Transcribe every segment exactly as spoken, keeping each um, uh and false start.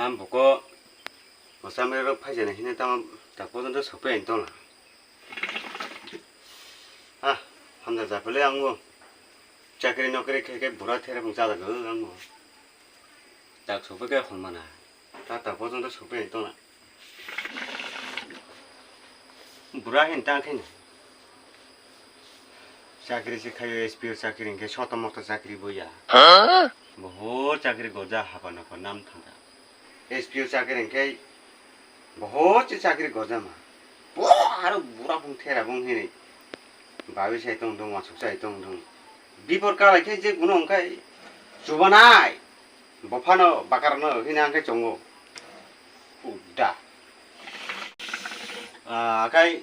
Ang boko mosamre rok phai jani hini tamo tak pojonto sopre ani tongla. Ah, hamjak japele ang bo. Chakri nokri khe khe bura thera bung chajak ang bo. Tak sopre khe hon mana. Ta tak pojonto sopre ani tongla. Bura hin ta khe ni. Chakri se khayo S P O chakri hinkhe soto moto chakri bo ya. Bohor chakri gorja haba nokho nam thangkha. S P O chakri hinkhe bohor se chakri gorja ma. Bo aro bura bung thera bung hini. Bawi sai tong dong, wasuk sai tong dong. Bipor kalai khe je kuno hwnkhe chubanai. Bophano bakarno hini hwnkhe chongo. Uda. Ah, kai.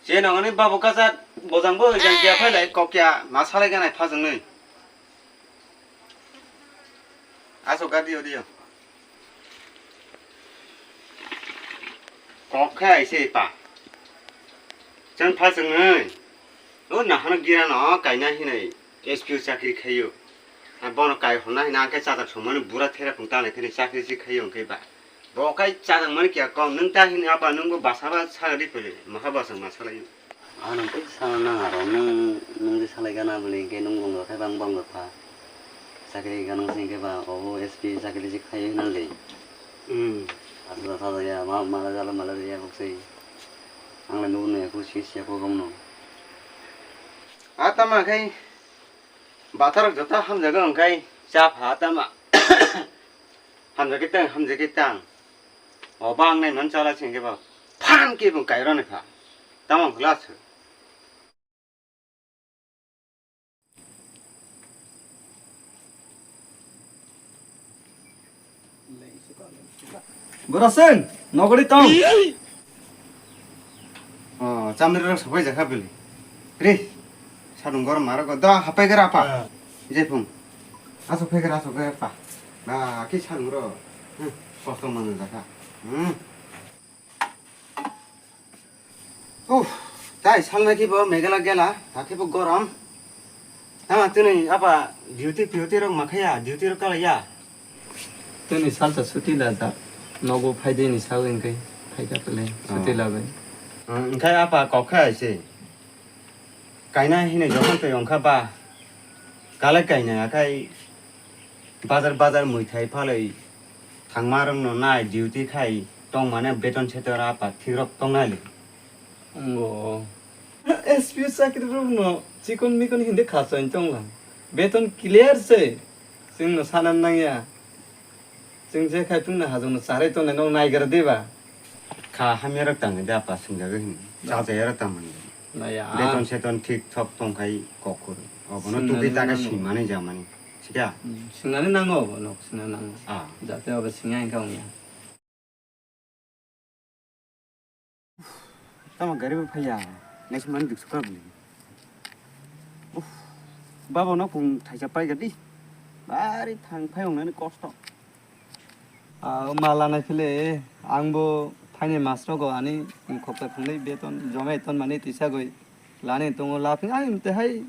Che nongani babu kacha bojang bo jang kia phailai kok kia ma salai ganai phajang nai. Aso gadi odi yo. Kok khai se pa. Chan phajang nai. O nahano gira no kaina hinai S P O chakri khayo. Bono kai honna hina angkai chajak somani bura thera phung tanai khani chakri si khayo angkai ba. Bo kai chajak mani kya kong, nwng ta hini apa nwng bo basa ba saga di pele, maha basa ma salai. Ano kisa nang aro nwng, nwng di salai gana bole ke nwng bong khai bang bang pha. Chakri gana sing ke ba, obo S P chakri si khai na le. Hmm. Asa sa ya, ma, mala jala mala ya bok sei. Ang le nwng ne ku si si ko gom no. Ata ma khai, batarok joto hamjago angkai cha pha ata ma. Hamjagwi tang, hamjagwi tang. O bang nai man chala singke ba. Phan ke bung kairo ni pha. Tamang glass. Boraseng, nogori tong. Oh, chamri rok sopai jakha bili. Re, sadung gorom maro go. Da, hapai gara apa? Ah. Jai phung. Aso phai gara, aso phai apa? Ba, ki sadung ro. Hmm, kosto mano jakha. Hmm. Uff, tai salnai khe bo megala gela, hakhe bo gorom. Tama twnwi apa duty puty rok ma khaya, duty rok kala ya. Twnwi salsa suti lajak, nogo phaidini sawi hwnkhe phaikha pele suti lagwi. Hwnkhe apa kok kha se. Kaina hinwi jokhon twi ongkha ba, kale kaina akhai bazar bazar muithai phalwi thangma rokno nai duty khai tongmani beton seton apa thikrok tongnai le. Ongo. S P O chakri rokno chikon mikon hindi khachoi tonglang. Beton clear se. Chwngno sana nangya. Chwng je khai phungno hajongno charai tongnai nok naigra diba? Kha hamya rok tangwi da apa swngjagwi hwnwi. Chajaya rok tangmani. Naya. Beton seton thik thok tongkhai kokhur. Obono tubui taka singmani jamani. Sikya? Hmm, swngnani nango obo nok swngnani nango. Ah. Jate obo singya hwnkhe wngya. Tamo gari bo phaiya, naisingmani duksu kha bini. Uff, baba no kung thaisa paigadi, bari thang phai wngnani kosto. Ah, ma lanai phile, ang bo thaini mas rogo ani khopta khungnwi beton jomai tonmani tisa goi lani tongo, laphi ang tei hai.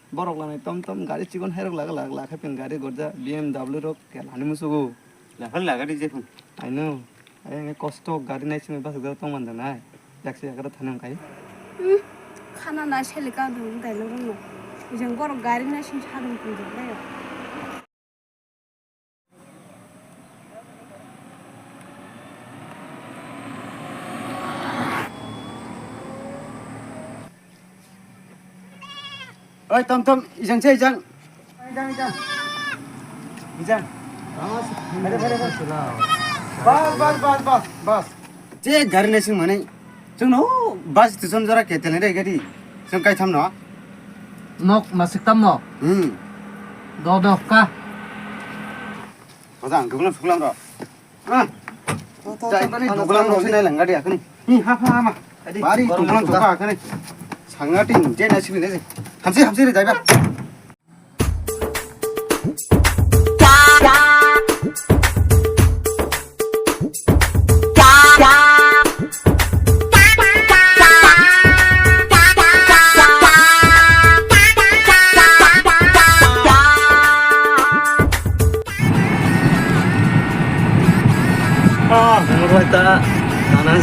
Borok lanai tom tom gari chikon hai rok laga laga laga khe gari gorja B M W rok kela ni musugo. Laphar laga di jephung. I know. Ayang kosto gari nai simi bachajak tong man janai. Yakse yakara thani wngkai. Hmm. Khana na seli ka dong dai lo rong. Jeng borok gari nai simi sadong tong jak dai. Oi, tom tom, ijang se, ijang. Ijang, ijang. Ijang. Bas, bas, bas, bas, bas. Je gari naising mani. Chwngno bus station jora ke tene re gari. Chwng kaitham no. Nok masik tam no. Hmm. Do do ka. Ojang, duglam suglam ro. Ah. Jai bani duglam ro sinai lang gari akani. Ni ha ha ma. Bari duglam to ka akani. Sangati je naising ne. Hamsi hamsi re jai ba.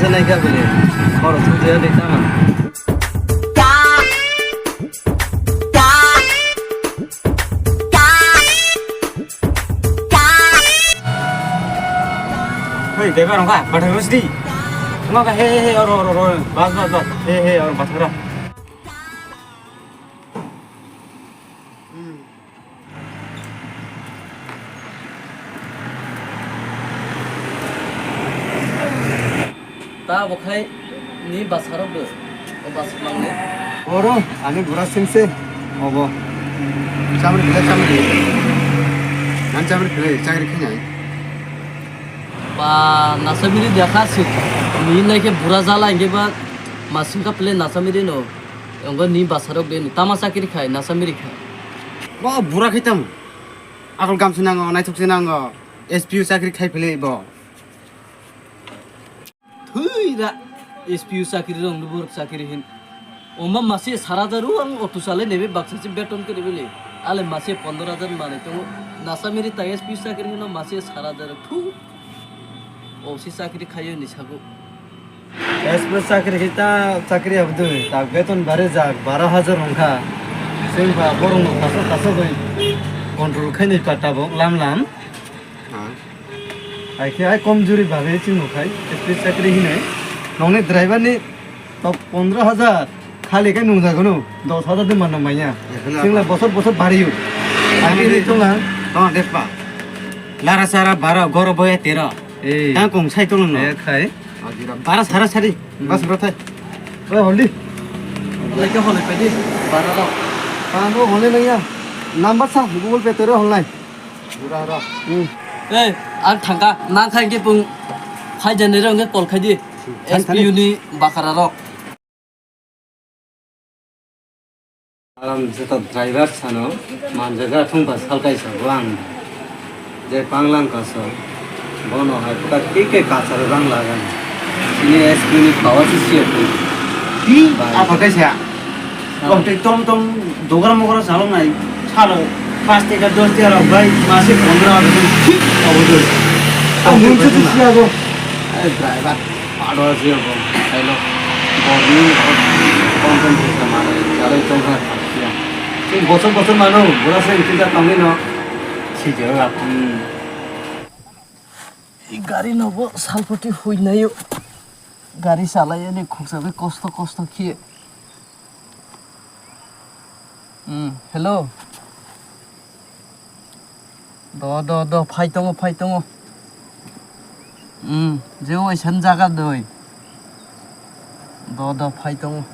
Sanai kha bini. Khorok sujaya de tama. Hei, driver, wngkha, bathai rw sidi. Wngkha, he, he, he, oro, oro, oro, bas, bas, bas, he, he, oro, bathai rw. Ta bo khai ni bwsarok bo, o bwsarok mangni. Oro, ani bura singse, obo. Chamri khlai, chamri. Nan chamri khlai, chakri khainai. Ba, nasamiri dekha sik. Ni nai khe bura jala hingke ba, masing ka pele nasamiri no. Ongo ni bwsarok de ni tama chakri khai, nasamiri khai. Bo bura khai tam. Akol gamsi nango, naithok se nango. S P U chakri khai pele bo. Thwi ra, S P U chakri rok ni borok chakri hin. Oma mase sar hajar o ang auto salai nebe baksa se beton kari bele. Ale mase pondro hajar manai tongo. Nasamiri ta S P U chakri hino mase sar hajar thu. O si chakri khayo ni sago. S P U chakri kita chakri abdul. Tak beton bare jak baro hajar ongkha. Sengba borong no kaso kaso bai control khainai pa tabok lam lam. Hai khe hai komjuri bagwi chwng nukhai, S P chakri hinwi. Nokni driver ni tok pondro hajar khali khe nungjago no, dos hajar de mano manya. Chwngla bosor bosor bariyo. Hai khe ni chwngla. Tong despa. Lara sara bara goro boya tero. Ei. Tang kong sai tong no. Eh khai. Bara sara sari. Bas bro thai. Oi holdi. Lai khe holai pedi. Bara rok. Tang holai nangya. Number sa Google Pay tero holai. Ei, ang thangkha, nang khai khe pung khai jani rok hwnkhe call khai di. Thang, thang. S P U ni bakara rok. Alam jeta driver sano manjaga thung ba salkai sa bo ang. Je panglang kaso, bono hai puta kike kasaro rang lagan. Sini S P ni power si siya tu. Di apa kaisa? Kom tei tom tom dogra mogra salong nai. Salo pas teka dos teka rok bai mase pondro hajar thik obo doi. Ang mungsa si siya bo. Eh, driver. Ado siya bo. Hello. Boni kom tom pesa mano. Jalai tongkha. Sing bosor bosor mano. Bora se itin ta tongwi no. Sijero rap. Hmm. I gari no bo salpoti hui nayo. Gari salai ani khuksa bai kosto kosto khe. Hmm, hello. Do, do, do, phai tongo, phai tongo. Hmm, je waisa jaga doi. Do, do, phai tongo.